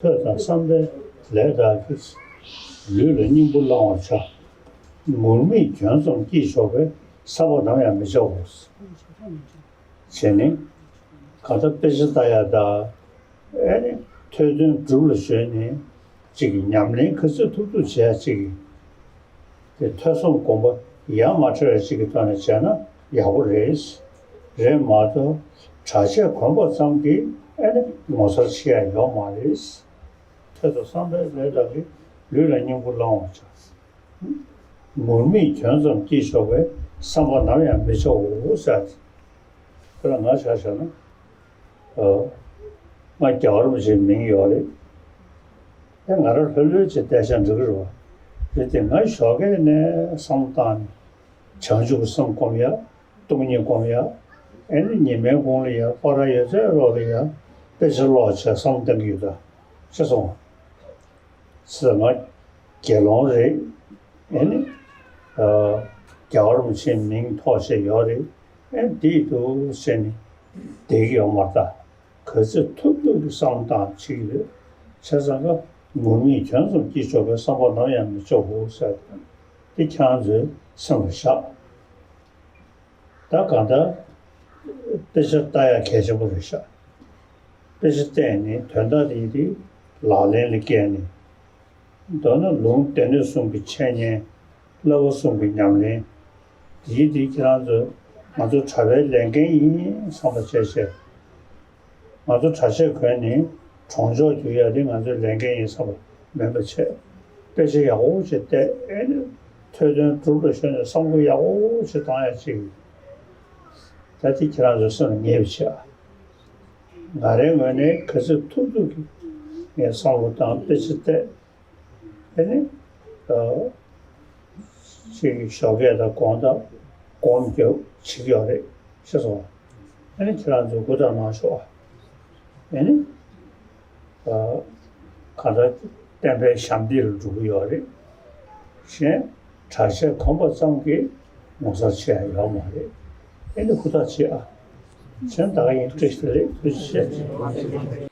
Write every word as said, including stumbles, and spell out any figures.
ཐོས་དང་བསམ་པའི་ལས་དག་གིས། ལུས་ལ་སྙིང་པོ་བླང་བར་བྱ། ངུར་སྨྲིག་གྱོན་ཙམ་སྐྱིད་ཆོག་པའི། བསམ་པ་ནམ་ཡང་མི་བྱའོ། བྱས་ནས་གང་ལྟར་དཔེ་ཆ་ལྟ་ཡ་དང་། ཨེ་ནི་ཐོས་དོན་སྒྲུབ་ལ་གཞོལ་ནས་ཅིག་ཉམས་ལེན་ག་ཚོད་ཐུབ་ཐུབ་བྱེད་ཡ་ཅིག་དེ་ཐོས་བསམ་སྒོམ་པ་ཡ་མ་བྲལ་བ་ཅིག་གི་ཐོག་ནས་བྱས་ན་ཡག་པོ་རེད། རེད་མ་གཏོགས་གྲྭ་ཆས་གོན་པ་ཙམ་གྱིས་ཨེ་ནི་ངོ་མཚར་ཆེ་ཡ་ཡོད་མ་རེད། ཐོས་དང་བསམ་པའི་ལས་དག་གིས། ལུས་ལ་སྙིང་པོ་བླང་བར་བྱ། ངུར་སྨྲིག་གྱོན་ཙམ་སྐྱིད་ཆོག་པའི། བསམ་པ་ནམ་ཡང་མི་བྱའོ་ཟེར་ཏེ། དེ་ལ་ང་ཆ་བཞག་ན། ཨོ། ང་རྒྱལ་བ་རིན་པོ་ཆེའི་མིང་ཡོད་རེད། དེ་ང་རང་ལྷོད་ལྷོད་ཅིག་བསྡད་ཤག་འགྲིག་གི་རེད་བ། རེད་དེ་ང་ཞོགས་ཀས་ནས་བསམ་བློ་བཏང་ནས། བྱང་ཆུབ་ཀྱི་སེམས་སྒོམ་ཡ། སྟོང་ཉིད་སྒོམ་ཡ། ཨེ་ནི་ཉི་མའི་གུང་ལ་ཡ་སྐོར་ར་ཡོད་ཚད་རོགས་ལ་ཡ། དཔེ་ཆ་ཀློག་བྱས་བསམ་བློ་གཏང་གི་ཡོད་ད། ཤེས་སོང་། ཟེར་ང་དགེ་སློང་རེད། ཨེ་ནི། ཨ། རྒྱལ་བ་རིན་པོ་ཆེའི་མིང་ཐོགས་བྱས་ཡོད་རེད། ཨེ་འདི་འདུག་ཟེར་ནས་བསྡད་ཀྱི་ཡོད་མ་རེད་ད། ག་ཚོད་ཐུབ་ཐུབ་ཀྱི་བསམ་བློ་བཏང་བྱེད་ཀྱི་རེད། བྱས་ཙང་ཀ་ངུར་སྨྲིག་གྱོན་ཙམ་སྐྱིད་ཆོག་པའི། བསམ་པ་ནམ་ཡང་མི་བྱའོ་ཟེར་ཏེ། འདི་ཁྱེད་རང་ཚོའི་སེམས་ལ་བཞག་ད་གང་ལྟར་དཔེ་ཆ་ལྟ་ཡ་གལ་ཆེན་པོ་རེད་ཤག་དཔེ་ཆ་བལྟས་ནས་དོན་དག་དེ་དེ་ལག་ལེན་ལ་བཀལ་ནས། མདོར་ན་ལུང་སྡེ་སྣོད་གསུམ་གྱི་འཆད་ཉན། བསླབ་པ་གསུམ་གྱི་ཉམས་ལེན། དེའི་དེ་ཁྱེད་རང་ཚོ་ང་ཚོ་གྲྭ་པའི་ལས་འགན་ཡིན་བསམ་པ་བྱས་བྱས། ང་ཚོ་གྲྭ་ཆས་གོན་ནས་གྲོང་ཆོག་རྒྱུག་ཡ་དེ་ང་ཚོའི་ལས་འགན་ཡིན་བསམ་པ་མིན་པ་བྱས། དཔེ་ཆ་ཡག་པོ་ཅིག་བལྟས། ཨེ་ནི་ཐོས་དོན་སྒྲུབ་ལ་གཞོལ་ནས་བསམ་བློ་ཡག་པོ་ཅིག་བཏང་ཡ་ཅིག་ད་དེ་ཁྱེད་རང་ཚོའི་སེམས་ལ་ངེས་པ་བྱས། ང་རའི་ངོས་ནས་ག་ཚོད་ཐུབ་ཐུབ་ཀྱིས་ངས་བསམ་བློ་བཏང་། དཔེ་ཆ་བལྟས། ཨེ་ནི། ཨ། ཅིག་ཞོགས་ཀས་དང་དགོང་དག་སྒོམ་རྒྱག་བྱེད་ཀྱི་ཡོད་རེད། ཤེས་སོང་། ཨེ་ནི་ཁྱེད་རང་ཚོ་གུ་དང་གནང་ཤོག་ཨེ་ནི། ཨ། གང་ལྟར་བསྟན་པའི་ཞབས་འདེགས་ལ་འགྲོ་གི་ཡོད་རེད། གཞན་གྲྭ་ཆས་གོན་པ་ཙམ་གྱིས་ངོ་མཚར་ཆེ་ཡ་ཡོད་མ་རེད། ཨེ་ནི་ཧུར་ཐག་བྱེད་ཨ། གཞན་ད་ག་ཡིན། བཀྲ་ཤིས་བདེ་ལེགས། ཐུགས་རྗེ་ཆེ།